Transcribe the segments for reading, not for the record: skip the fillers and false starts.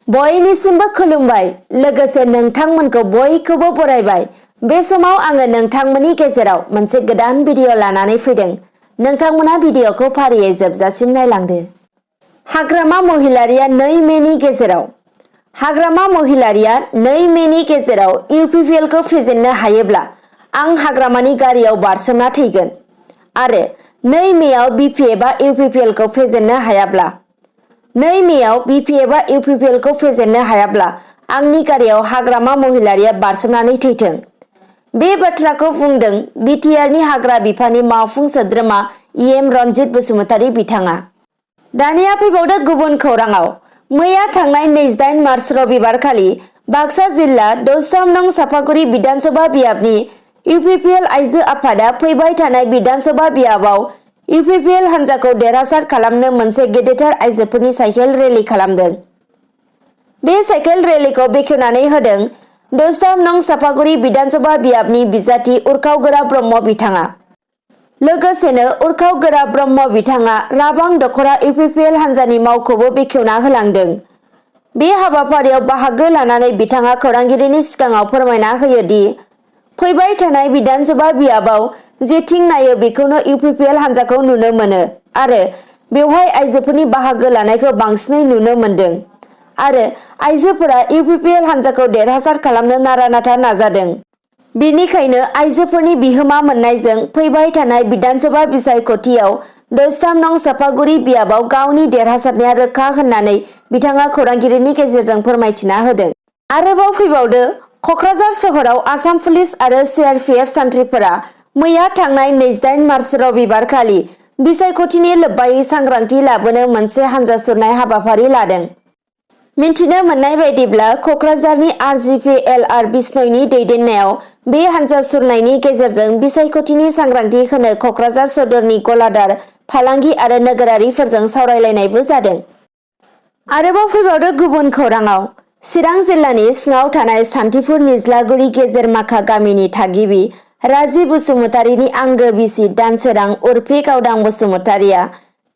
बयनिसिमबो खुलुमबाय लोगोसे नोंथांमोनखौ बयखौबो बरायबाय। बे समाव आङो नोंथांमोननि गेजेराव मोनसे गोदान भिडिअ लानानै फैदों। नोंथांमोना भिडिअखौ फारियै जोबजासिम नायलांदो। हाग्रामा महिलारिया 2 मेनि गेजेराव हाग्रामा महिलारिया 2 मेनि गेजेराव इउपिपिएलखौ फेजेननो हायोब्ला आं हाग्रामानि गारियाव बारसोमना थैगोन आरो 2 मेआव बिपिएफआ इउपिपिएलखौ फेजेननो हायाब्ला 2 मेआव बिपिएफआ इउपिपिएलखौ फेजेननो हायाब्ला आंनि गारियाव हाग्रामा महिलारिया बारसोमनानै थैथों। बे बाथ्राखौ बुंदों बिटिआरनि हाग्रा बिफाननि मावफुं सोद्रोमा इएम रनजित बसुमतारी बिथाङा। दानिया फैबावदो गुबुन खौराङाव। मैया थांनाय 28 मार्च रबिबारखालि बाक्सा जिल्ला 13 नं सापागुरि बिधानसभा बियाबनि इउपिपिएल आइजो आफादा फैबाय थानाय बिधानसभा बियाबाव इउपिपिएल हान्जाखौ देरहासार खालामनो मोनसे गेदेरथार आइजोफोरनि साइकेल रेली खालामदों। बे साइकेल रेलीखौ बेखेवनानै होदों 13 नं सापागुरि बिधानसभा बियाबनि बिजाथि उरखाव-गोरा ब्रह्म बिथाङा। लोगोसेनो उरखाव-गोरा ब्रह्म बिथाङा राबां दख'रा इउपिपिएल हान्जानि मावखौबो बेखेवना होलांदों। बे हाबाफारियाव बाहागो लानानै बिथाङा खौरांगिरिनि सिगाङाव फोरमायना होयो दि फैबाय थानाय बिधानसभा बियाबाव जेथिं नायो बेखौनो इउपिपिएल हान्जाखौ नुनो मोनो आरो बेवहाय आइजोफोरनि बाहागो लानायखौ बांसिनै नुनो मोन्दों आरो आइजोफोरा इउपिपिएल हान्जाखौ देरहासार खालामनो नारा-नाथा नाजादों। बेनिखायनो आइजोफोरनि बिहोमा मोननायजों फैबाय थानाय बिधानसभा बिसायख'थियाव 13 नं सापागुरि बियाबाव गावनि देरहासारनाया रोखा होननानै बिथाङा खौरांगिरिनि गेजेरजों फोरमायथिना होदों। आरोबाव फैबावदो क'क्राझार सहराव आसाम पुलिस आरो सिआरपिएफ सान्थ्रिफोरा मैया थांनाय 28 मार्च रबिबारखालि बिसायख'थिनि लोब्बायै सांग्रांथि लाबोनो मोनसे हान्जा सुरनाय हाबाफारि लादों। मिन्थिनो मोननाय बायदिब्ला क'क्राझारनि आरजिपिएलआर बिश्नयनि दैदेननायाव बे हान्जा सुरनायनि गेजेरजों बिसायख'थिनि सांग्रांथि होनो क'क्राझार सदरनि गलादार, फालांगि आरो नोगोरारिफोरजों सावरायलायनायबो जादों। आरोबाव फैबावदो गुबुन खौराङाव। चिरां जिल्लानि सिङाव थानाय सान्थिफुर निज्लागुरि गेजेर माखा गामिनि थागिबि राजि बसुमतारीनि आंगो बिसि दानसोरां उर्फे गावदां बसुमतारीया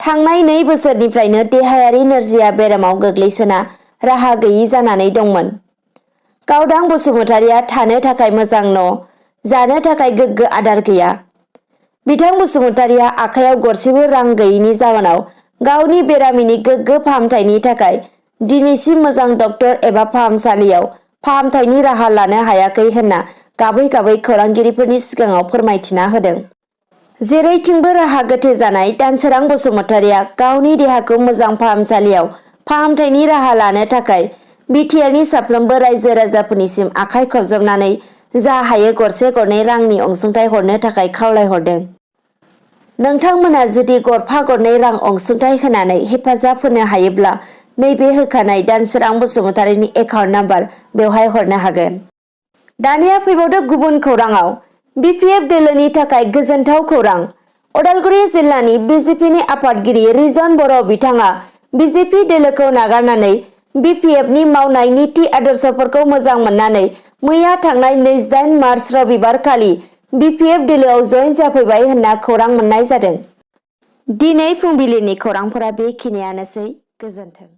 थांनाय 2 बोसोरनिफ्रायनो देहायारि नोरजिया बेरामाव गोग्लैसोना राहा गैयि जानानै दंमोन। गावदां बसुमतारीया थानो थाखाय मोजां न', जानो थाखाय गोग्गो आदार गैया। बिथां बसुमतारीया आखायाव गरसेबो रां गैयैनि जाहोनाव गावनि बेरामिनि गोग्गो फाहामथायनि थाखाय दिनैसिम मोजां डक्टर एबा फाहामसालियाव फाहामथायनि राहा लानो हायाखै होनना गाबै गाबै खौरांगिरिफोरनि सिगाङाव फोरमायथिना होदों। जेरैथिंबो राहा गोथे जानाय दानसोरां बसुमतारीया गावनि देहाखौ मोजां फाहामसालियाव फाहामथायनि राहा लानो थाखाय बिटिआरनि साफ्रोमबो रायजो राजाफोरनिसिम आखाइ खबजबनानै जा हायो गरसे गरनै रांनि अनसुंथाइ हरनो थाखाय खावलायहरदों। नोंथांमोना जुदि गरफा गरनै रां अनसुंथाइ होनानै हेफाजाब होनो हायोब्ला नैबे होखानाय दानसोरां बसुमतारीनि एकाउन्ट नाम्बार बेवहाय हरनो हागोन। दानिया फैबावदो गुबुन खौराङाव। बिपिएफ दोलोनि थाखाय गोजोनथाव खौरां। उदालगुरि जिल्लानि बिजेपिनि आफादगिरि रिजन बर' बिथाङा बिजेपि दोलोखौ नागारनानै बिपिएफनि मावनाय नीति आदर्शफोरखौ मोजां मोननानै मैया थांनाय 28 मार्च रबिबारखालि बिपिएफ दोलोआव जयेन जाफैबाय होनना खौरां मोननाय जादों। दिनै फुंबिलिनि खौरांफोरा बेखिनियानोसै। गोजोन्थों।